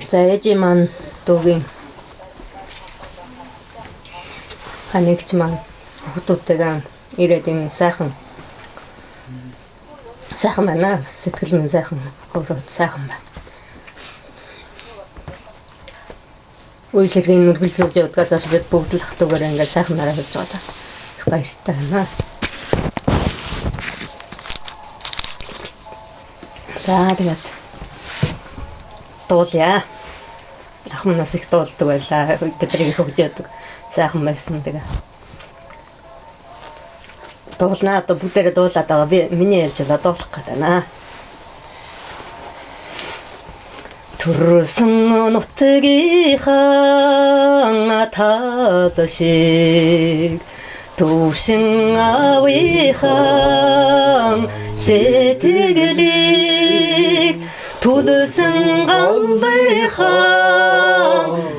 За ээжийн маань дүүгийн ханигч маань хүүхдүүдтэйгээ ирээд энэ сайхан сайхан байна. Сэтгэл минь сайхан, ховроод сайхан байна. Үйл хэргийн үргэлжлүүлж явдгаас хойш бид бүгд л ах дүүгээрээ ингээд сайхан нараа явж байгаа даа. Их баяртай байна. За тэгээд дуулъя. Ах манаас их дуулдаг байлаа. Бидний их хөгжөөдөг. Сайхан байсан тэгээ. Дуулнаа одоо бүгдээрээ дуулаад байгаа. Би миний ялж одоо дуулах гээд байна. Төрсөн нутгийнхаа тал шиг төвшин аавынхаа сэтгэлийг түлсэн ганцынхаа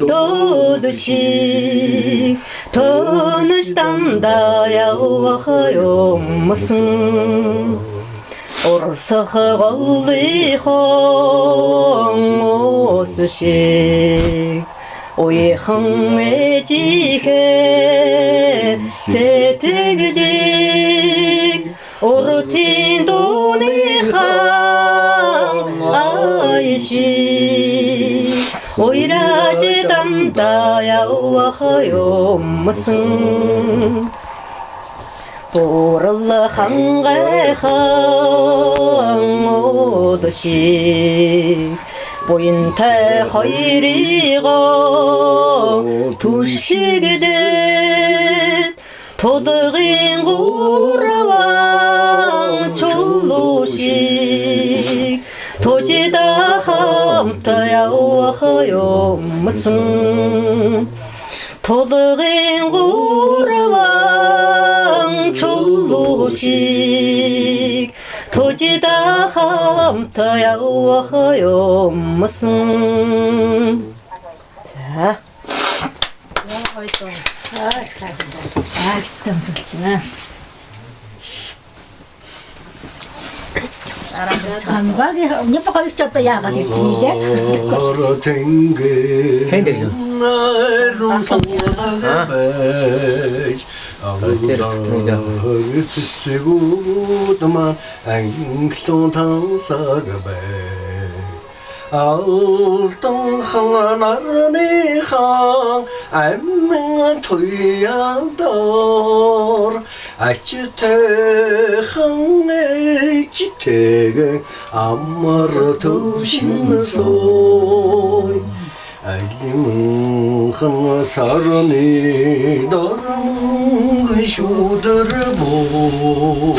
дөл шиг төнөж дандаа явах юмсан урсах голынхон ус шиг уяхан ээжийнхээ сэтгэлийг уртын дууныхаа ай шиг уйраж дандаа явах юмсан Бурал хангайхан уул шиг буянтай хоёрыгоо түшиглээд тулгын гурван чулуу шиг тужидаа хамт явах юмсан тулгын гурван чулуу шиг тужидаа хамт явах юмсан. За. Яа гоё дуу. Аа сайхан дуу. Аа гэжтэй өмсөлж байна. Хамбагийн нэг хоёр ч одоо яагаад ирдээ лээ. Тэнгэр Хэн дэгжин? найрун суулаг байж цэцэгүүд маань англон тансаг бай. Алтан хан нарны хан амин туян дор ачтэхан ээжтэйгэн амар төвшин сууй. Айлын сарны дор мөнгөн шүдэр буу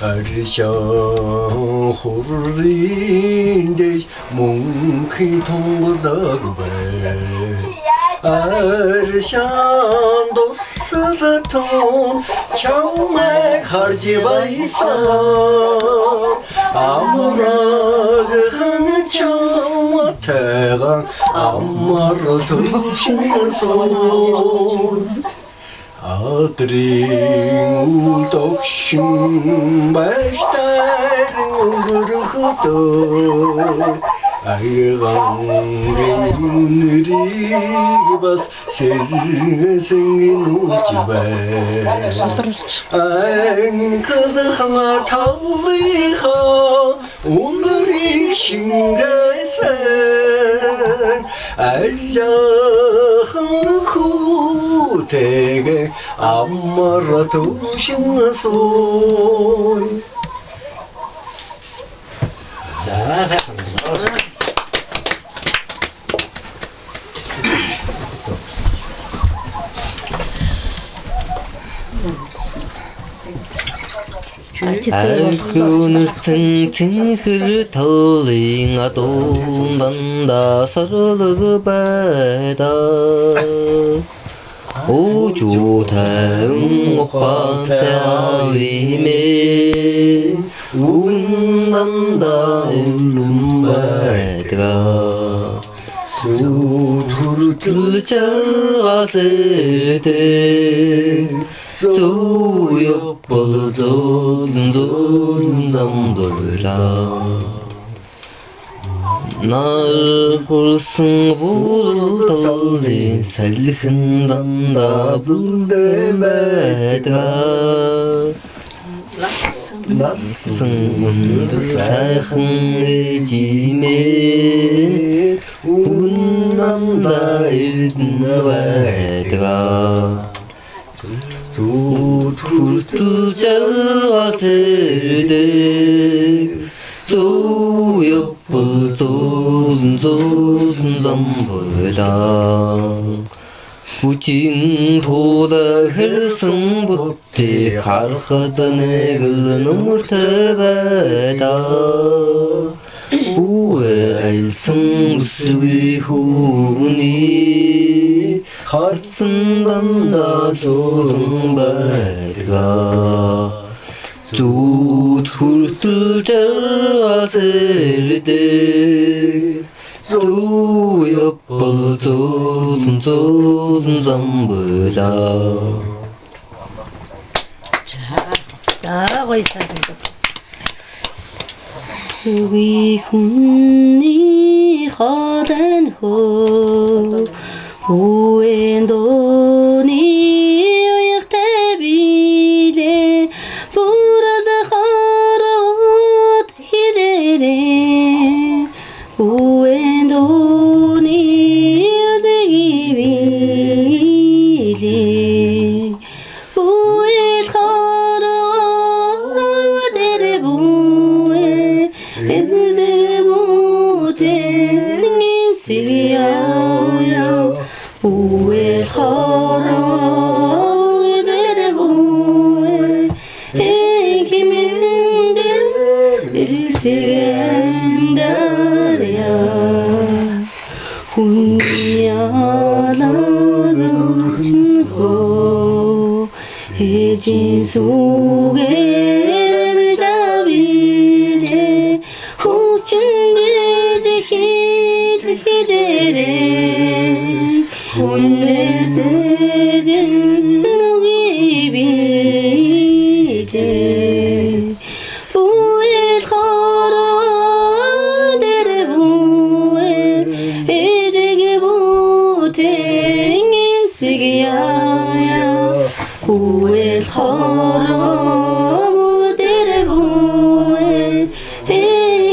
аршан хуррын дэш мөнхийн тунгадаг бай. Аршан дусалтун чамайг харж байсан амраг хан чамтайган амар төвшин суу. Адрын үл догшин байштайрын өнгөрөхөдөө аягангийн нэрийг бас сэргэсэн нүлж бай. Анхлхан тавлынхаа үнэрийг шингээсэн аллахан хүүтэйгээ амар төвшин сууй. За сайхан. Альхүнэрцэн цэнхэр талын адуун дандаа сарлаг байдаг. Өөжүү тайван ухаантай авимээ үн дандаа өмнө байдаг. Сүүд хүртэл Жаргал эрдээ зүү явбал зөөлөн зөөлөн зам дурлаа. Нар хурсан булталын салхин дандаа бүлдэ байдаг. Насан өндөр сайхан ээжимэн үгэн дандаа эрдэнэ байдаг. Зүуд хүртэл жаргас ирдэг. Зүү явбал зөөлөн зөөлөн зам байлаа. Хүчин туулаа хэрсэн бүтээ харахад нэг л нүмертэй байдаг. Бүвэ айлсан бүсгүй хүүний хардсан дандаа зөөлөн байдаг. Зүуд хүртэл жаргас ирдэг. Зүү явбал зөөлөн зөөлөн зам байлаа. За гоё сайхан. Зүгий хүний хоолой хөө Үэн дууны уягтай билээ Бүрэл хороод хилэрээ Үэн дууны үлгийн билээ Бүэл хороод дэрбүэ Бүэл хороод дэрбүэ Эхимэндэ бэлсэгэндэря Хүний алалын хөө Ээжийн сүгээр билээ Хүчин дэлхийд хэлэрээ Хүнээс дэн нүгий билээ Бүэл хороо дэрбүэ Эдэг бүтэн эсэг яа Бүэл хороо дэрбүэ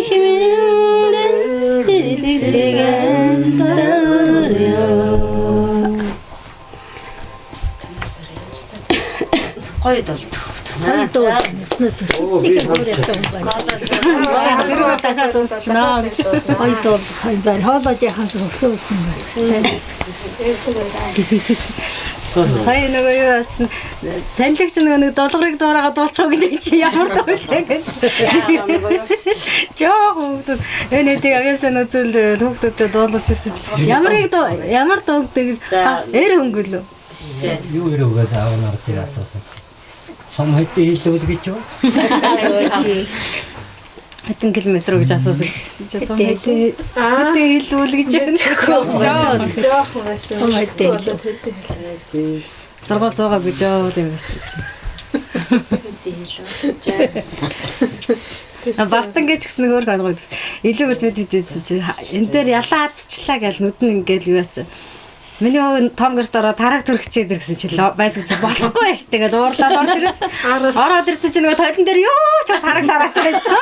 Эхмэндэ дэлгэцгэндэря. Гоё дулт. Гоё дуу. Яснаас нэг зүгээр юм байна. Тэр дахиад сонсчихнаа гэж. Гоё дуу байна. Хоолой яхан өсөөсөн байна. Сая нөгөө юу асан цалинлагч нөгөө нэг долгорыг дуурайгаа дуулчих гэдэг чи ямар дуулаа гэдэг. Жоо хүүхдүүд энэ нэг авьяасан үзэл хүүхдүүдэд дуулаж ирсэн чи ямарыг дуу ямар дуу гэдэг эр хөнгөлөө. Юу ирүүгээс аав нар дээр асуусан. Сум хэдэн хэлвэл гэж юу? Хэдэн километр гэж асуусан чи сум хэдэн хэлвэл гэж байна. Жоо Жоох байсан. Сум хэдэн хэлвэл. Сургууль зуугаа гэж жоо юм байсан чи. Балтан гэж гисэн нэг өөр гангууд. Илүү бүрт бид хэдийсэн чи энэ дээр ялаа азчлаа гэж нүд нь ингээл юу яач. Миний өвөө том гэрт ороо тараг төрөгчээд ирсэн чи байсаг чи болохгүй яаш тэгэл уурлаад орж ирсэн. Ороод ирсэн чи нөгөө тойлон дээр юу ч тараг сараач байсан.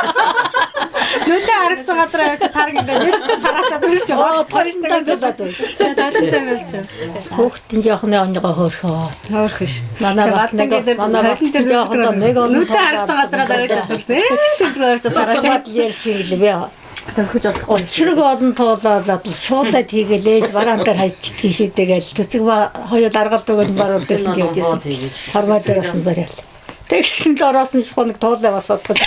Нүдээ харагдсан газар авчи тараг ингээд нүдээ сараачаад өргөч болохгүй ш Тойлонтой болоод байна. Тойлонтой болж. Хүүхдийн жоохны оньгоо хөөрхөө. Хөөрхөн ш. Манай Балтан гэдэг манай тойлон дээр жоохондоо нэг он нүдээ харагдсан газараа авчиад ирсэн. Тэдгээр авчиад сараачаад ярьсан юм бэ. Төрхөж болохгүй. Ширэг олон туулаад шуудаад хийгэлээж бараан дээр хайчдгийг шийдэгээл цэцэг ба хоёр даргаал өгөн баруун дээр нь явж байсан. Формаа дээр бас барайл. Тэгсэн л ороос нь шунаг туулаа бас одох.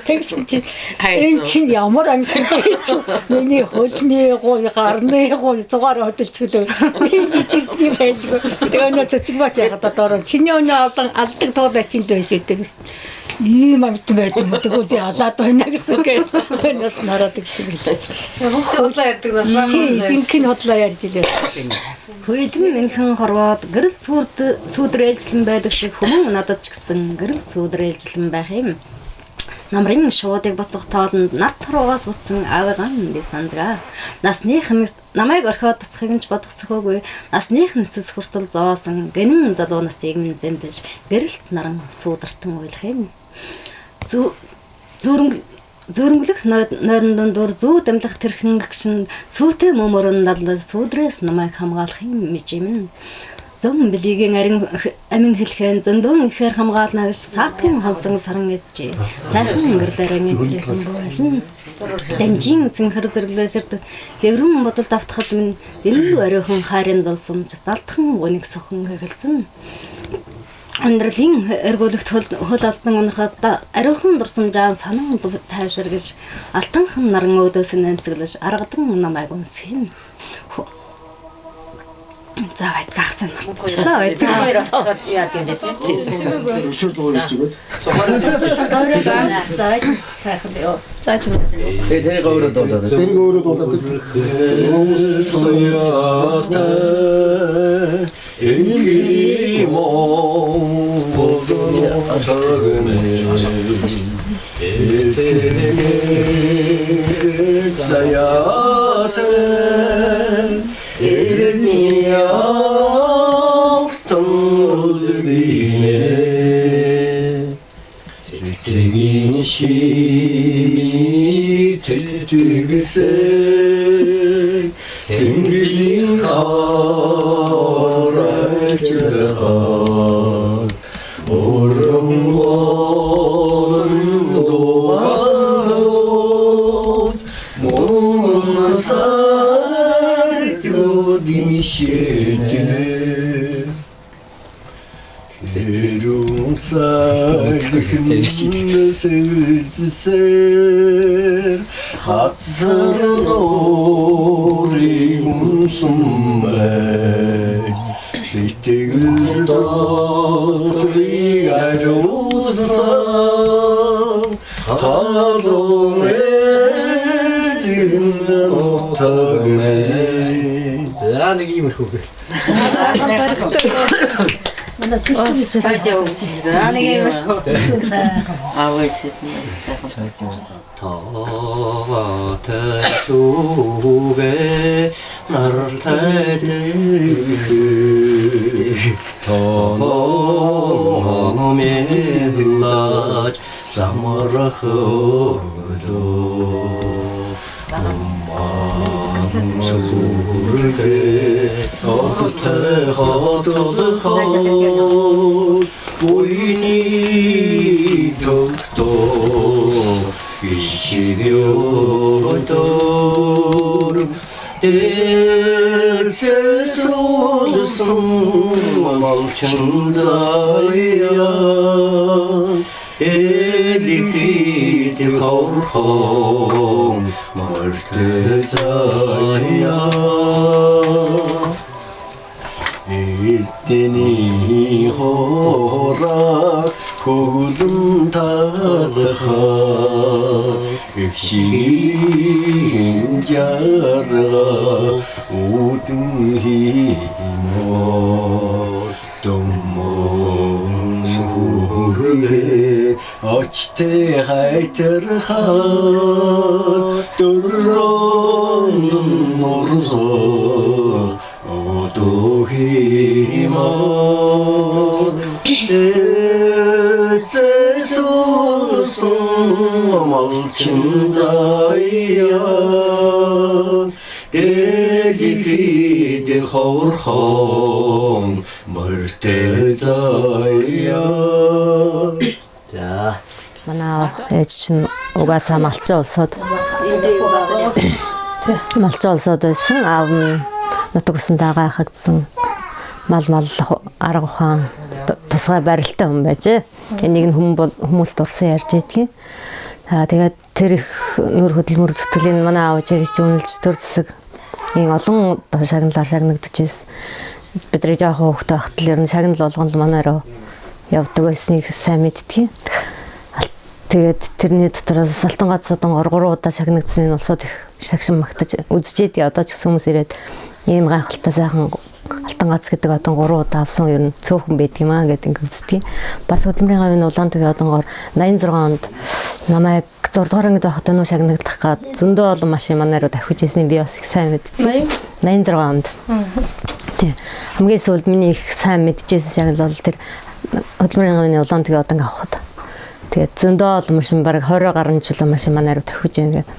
Тэгсэн чинь энэ чинь ямар амт бэ чи миний хөлний гуй гарны гуй зугаар хөдөлчихлөө. Би жижигдний байлгүй. Тэгээ өнөө цэцэг бач яхад одоо чиний өнөө олон алдаг туулаа чинь л байсан гэдэг. Ийм амт байт юм тэгвэл би алаад байна гэсэн гээ. Өнөөс нараад гэсэн гэлээ. Худлаа ярьдаг нас баа. Тий, жинхэнэ худлаа ярьж илээ. Хөлн минхэн хорвоод гэрэл сүүдэр ээлжлэн байдаг шиг хүмүүн надад ч гэсэн гэрэл сүүдэр ээлжлэн байх юм. Намрын шуудыг буцах тоолонд нарт руугаас буцсан аавыгаан би сандгаа. Насных намайг орхиод буцахыг нь ч бодох сөхөөгүй. Насных нэцэс хүртэл зоосон гэнэн залуу насыг минь зэмдэж гэрэлт наран суудартан уйлах юм. Зүүрэнглэх нойрон дундуур зүү дамлах тэрхэн гэгшин сүүтэй мөмөрөн далдаж сүүдрээс намайг хамгаалах юм мижимэн. Зөм билигийн амин хэлхэн зөндөн ихээр хамгаална гэж саатан хансан саран ээжээ. Сайхан өнгөрлөөр мэдрэхэн буйлна. Данжин зэнхэр зэрэглээшэрд дэврэн бодолд автахад минь дэнүү ариухан хайрын дулсамж далтхан гуниг сөхөн гэгэлзэн. Амьдралын эргүүлэгт хөл алдан унахад ариухан дурсамжаа санан тайвшир гэж алтанхан наран өөдөөс нь амьсгалж аргадан намайг үнсгэн. За байдгаа ахсан мартчихлаа байдгаа. Хоёр осгоод яа гэм дээ тийм. За чи. Тэгээ өөрөө дуулаад. Тэрийг өөрөө дуулаад. Соёотой энгийн Монгол эцэг саяатай эрдний алтан үлгинэ цэцгийн шими тэтгсэ цэнгэлийн харайчрахад урам болон дугаалууд мөн сартууд мишэдэ тэрүүн цагхэн сэлцсээр хацар нуурыг үнсэн байж сэтгэл дотрыг ариулсан талуун эргэн нутагнэ. За нэг иймэрхүү. Манай чүлтэн Цааж яв. За нэг юм. Аав ээж сайхан. Таваатай сүгэ нартай дээр томомэллаж самрах өлөө сүргэ охтой хотолхоо буйны тогтоо ишигёдор дэрсэсолсон малчин заяа элихит хорхон мортой заяа Эрдэний хораа хөлн татхаа Эгшин жаргаа үдэн хиймор Төмөн сүргээ очтой хайтархаа Дөрөнд нурлах одохимор Дэцэсүүлсэн малчин заяа Дэлхийд ховорхон морьтой заяа. За Манай ээж чинь угаасаа малчин улсууд малчин улсууд байсан. Аав нь нутаг усан дагаа хагдсан мал арга ухаан тусгай барилтай хүн байжээ. Энийг нь хүмүүс дурсан ярьж идэгин. За тэгээд тэр их нүр хөдөлмөр зүтгэлийн манай аав ээж чи үнэлж төр зэсэг ийм олон шагналаар шагнагдаж байсан. Бидний жоохон хүүхдээ байхад л ер нь шагнал болгоно л манай руу явдаг байсныг сайн мэддэг. Тэгээд тэрний дотроос Алтан гац содон 3 удаа шагнагдсаны улсууд их шагшин магтаж үзэж идэв. Одоо ч гэсэн хүмүүс ирээд ийм гайхалтай сайхан Алтан гац гэдэг одон 3 удаа авсан ер нь цөөхөн байдаг юм аа гэдэг ингэ үздэг. Бас хөдөлмөрийн гавийн улаан төвийн одонгоор 86 онд намайг 6 дугаар ангид байхдаа нүү шагнаглах гад зөндөө олон машин манай руу давхиж ирсэн би бас их сайн мэддэг. 86 онд. Тий. Хамгийн сүүлд миний их сайн мэдчихсэн шагнал бол тэр хөдөлмөрийн гавийн улаан төвийн одон авахд. Тэгээд зөндөө олон машин бараг 20 гаруй чулуу машин манай руу давхиж байна гэдэг.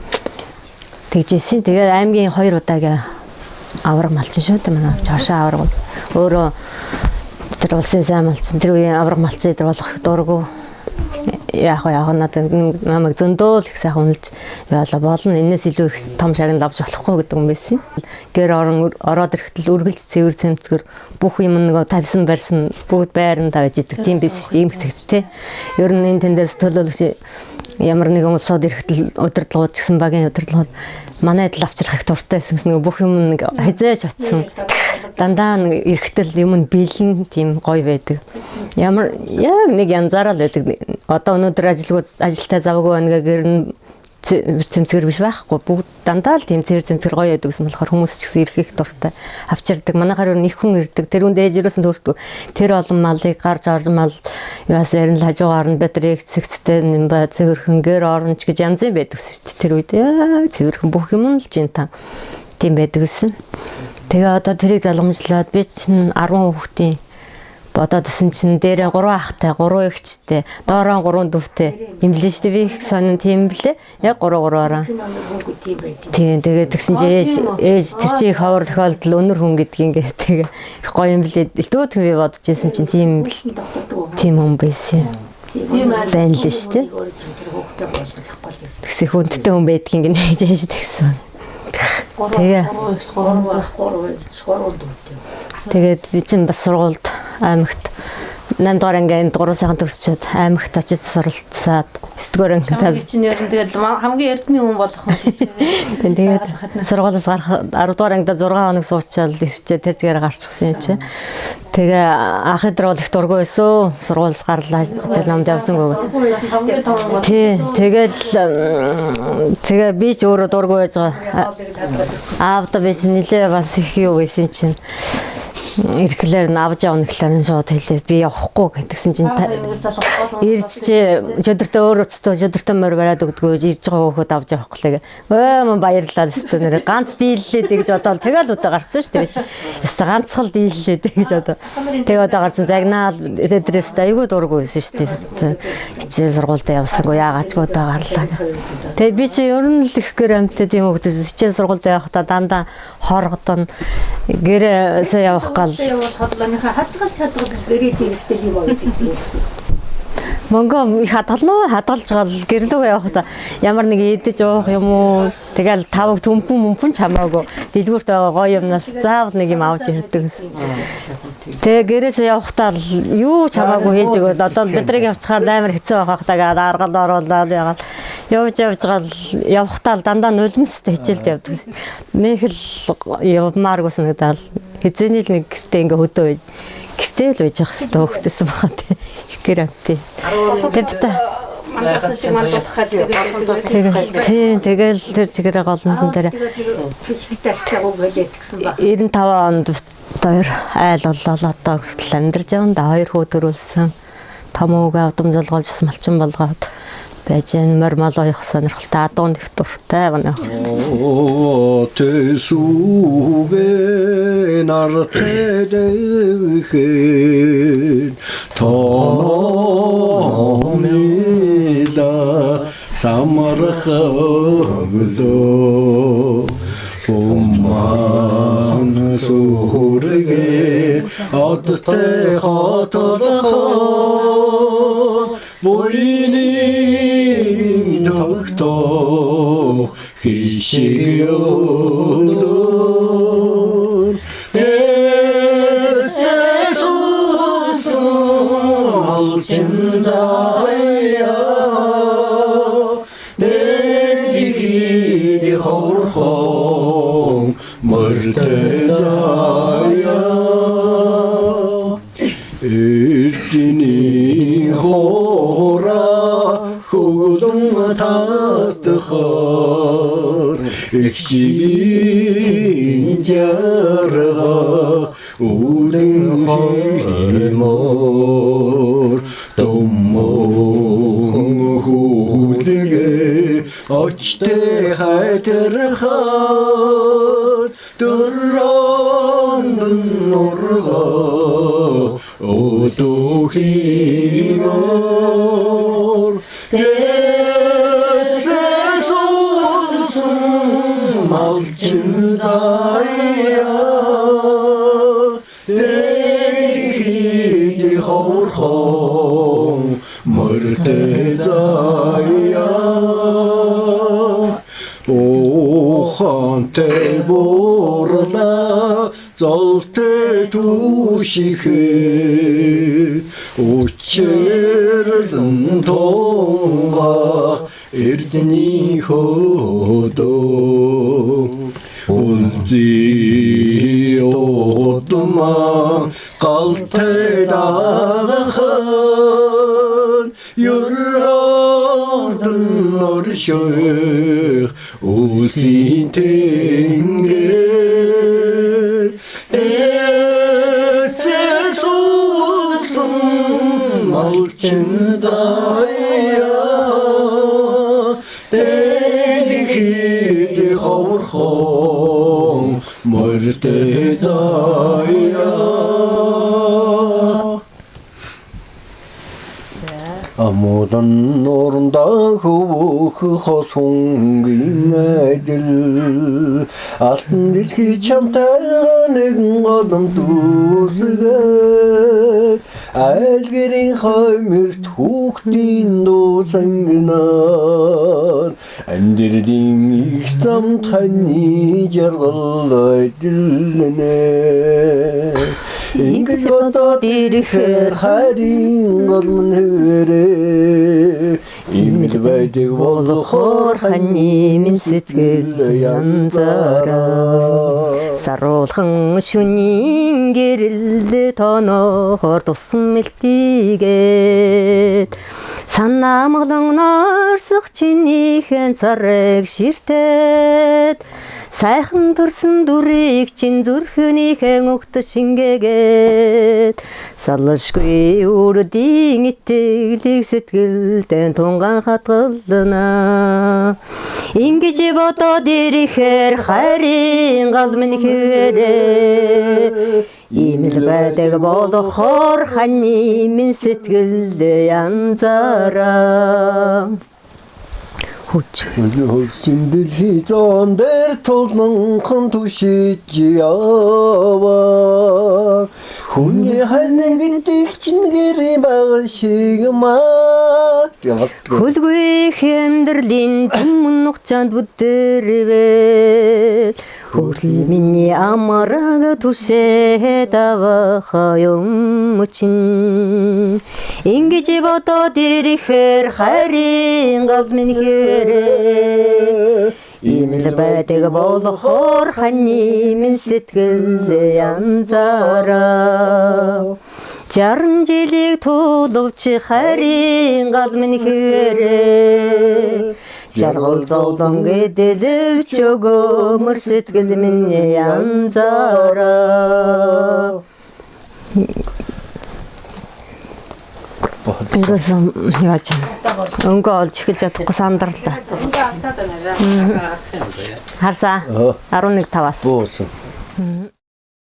Тэгж ирсэн. Тэгээд аймгийн 2 удаагийн авраг малчин шүү дээ манай чаашаа авраг. Өөрөө тэр улсын сайн малчин тэр үеийн авраг малчин тэр болох дургу. Яг яг надад намайг зөндөө л их сайхан үнэлж яалаа болно. Энээс илүү их том шагнал авч болохгүй гэдэг юм байсан. Гэр орон ороод ирэхдээ үргэлж цэвэр цэмцгэр бүх юм нөгөө тавьсан барьсан бүгд байран тавьж идэг тийм байсан шүү дээ. Ийм хэсэгч тий. Ер нь энэ тэндээс төлөөлөгч ямар нэгэн улсууд ирэхдээ удирдлагууд ч гэсэн багийн удирдлагууд манай адил авчрах их дуртай байсан гэсэн нөгөө бүх юм нэг хязгаарч очсон. Дандаа нэг эрэхтэл юм нь бэлэн тийм гоё байдаг. Ямар яг нэг янзаараа л байдаг. Одоо өнөөдөр ажилгүй ажилтаа завгүй байна гэх гэр нь цэмцгэр биш байхгүй. Бүгд дандаа л тийм цэвэр цэмцгэр гоё байдаг гэсэн болохоор хүмүүс ч гэсэн ирэх их дуртай авчирдаг. Манайхаар ер нь их хүн ирдэг. Тэр үнд ээж ерөөсөн төрдөг. Тэр олон малыг гарч орж мал юус ярин л хажуугаар нь бид цэгцтэй юм ба цэвэрхэн гэр оронч гэж янзын байдаг шүү дээ. Тэр үед яа цэвэрхэн бүх юм л жин та тийм байдаг гэсэн. Тэгээ одоо тэрийг залгамжлаад би чинь 10 хүүхдийн бодоод исэн чинь дээрээ 3 ахтай, 3 эгчтэй, доороо 3 дүүтэй юм лээ шүү дээ. Би их сонин тийм блэ. Яг 3 3-аараа. Тийм тэгээд тэгсэн чинь ээж тэр чинь их ховор тохиолдол өнөр хүн гэдгийг ингээд тэгээ их гоё юм блэ. Илтүүдхэн би бодож исэн чинь тийм тийм хүн байсан. Тийм байна л шүү дээ. Тэгсэн хүндтэй хүн байдгийг ингээд ээж ээж тэгсэн. Тэгээ 3 ах 3 эгч 3 дүүтэй. Тэгээд би чинь бас сургуульд аймагт 8 дугаар ангийн 3 сайхан төгсчөөд аймагт очиж суралцаад 9 дугаар ангид чинь ер нь тэгээд хамгийн эрдмийн хүн болох юм. Тэгээд сургуулиас гарах 10 дугаар ангид 6 хоног суучаад ирчээ тэр зүгээр гарчихсан юм чи. Тэгээ анх өдөр бол их дургүй байсан. Сургуулиас гарлаа хичээл номд явсангүй. Тий, тэгэл тэгээ би ч өөрөө дургүй байж байгаа. Аавда би ч нилээ бас их юу байсан чинь. Ирэхлээр нь авч явна гэхлээр нь шууд хэлээ би явахгүй гэдгсэн чинь ирж чи өдөртөө өөр уцтай өдөртөө морь бариад өгдгөө ирж байгаа хөөхөд авч явах гэлээ. Өө мөн баярлалаа өстө нэр ганц дийллээ гэж бодоод тэгэл удаа гарцсан шүү дээ чи. Өстө ганцхан дийллээ гэж бодоо. Тэгээ удаа гарцсан загнаал өдөр өстө айгүй дургүй байсан шүү дээ. Хичээл сургуультай явсангүй яагаачгүй удаа гарлаа. Тэгээ би чи ер нь л их гэр амьтад юм хөвгдөөс хичээл сургуультай явахдаа дандаа хоргодон гэрээсээ явах гал хадгалж хадгалж гэрээд ирэхдээ юм аа гэдэг. Мөнгө их хадгална уу? Хадгалж гал гэрлүүгээ явахдаа ямар нэг идэж уух юм уу? Тэгэл тавг төмпөн мөмпөн ч хамаагүй. Дэлгүүрт байгаа гоё юмнаас заавал нэг юм авч ирдэг гэсэн. Тэгээ гэрээсээ явахдаа юу ч хамаагүй хийж өгөөл. Одоо бидрийг явчихаар амар хэцүү байх та гэдэг аргал оруулаад яагаад явж явж гал явахдаа дандаа нулимстай хичээлд явдаг. Нэг л явмааргүй санагдал. Хэзээний л нэг гэртээ ингээ хөдөө байж гэртээ л байж явах хэвээр хөөхтэйсэн байгаа тий. Их гэр амтээ. Тэгээд мандуулсан шиг мандуулах тэгээд тий тэгэл тэр чигээрээ гол нүдэн дээр түшигтэй алтайг хэлээд гисэн баг. 95 онд хоёр айл боллоо одоо хүртэл амьдарч байгаа. Да хоёр хүү төрүүлсэн. Том өвгөө удам залгуулж малчин болгоод байж энэ морь малоо явах сонирхолтой адуунд их дуртай байна. Тэсүгэ нартэй дэвхэн тономила самархавло Уман сүргэ адтай хотолхон буйны тогтох хишиг өрөөр Эцэсүсэн алчин заяа Дэлхийд хорхон мөрдө заяа Эрдэнэ хора хөлөн татхаар их шиг жаргах Үлэн хэмор Томон хүлгээ очтой хайтархад Дөрөнд нурга өлөх хэмор Тэцээс улсан малчин заяа Дэлхийд ховорхон морьтой заяа Ухаантай буурла золтой түшихэд Учирлан тунгаах эрдний хөдөө Үлзий удмаа галтай дагахад Ерөөдөн орших үсийн тэнгэр Тэцээс улсан малчин заяа Дэлхийд ховорхон морьтой заяа. Амуудан нууранда хөвөх хос хөнгийн адил Алтан дэлхий чамтай нэгэн голом дүүсгээд Айл гэрийн хоймөрт хүүхдийн дуу сангинаад Амьдралын их замд ханы жаргал адилнэ. Ингэж бодоод ирэхээр хайрын гол минь хэвээрээ Ийм л байдаг болохоор ханы минь сэтгэл янзаараа Саруулхан шүнийн гэрэл тооноор тусан мэлтийгээд Санаамглан норсох чинийхэн сарыг ширтээд Сайхан төрсөн дүрийг чин зүрхнийхэн өгт шингээгээд Салшгүй үрдийн итгэлийг сэтгэлдэн тунгаан хадгална. Ингэж бодоод ирэхээр хайрын гал минь хэвээрээ Ийм л байдаг болохоор ханы минь сэтгэл янзаараа. Хүч. Хөлчин дэлхий зоон дээр туланхан түшиж яваа Хүний хань гэдэг чинь гэрийн багал шиг маа. Хөлгүй хэмдэрлэн түмэн нухчаанд бүдэрвэл Хөрхий миний амраг түшээд авах юм чинь Ингэж бодоод ирэхээр хайрын гал минь хэрээ Ийм л байдаг болохоор ханы минь сэтгэл янзаараа 60 жилийг тулвч хайрын гал минь хэрээ Жаргал зовлон гэдэлвч өгөөмөр сэтгэл минь янзаараа. Ерөөсөн яаж өнгө олж эхэлж чадахгүй сандарлаа. Харсаа 11:05-аас. Буусан.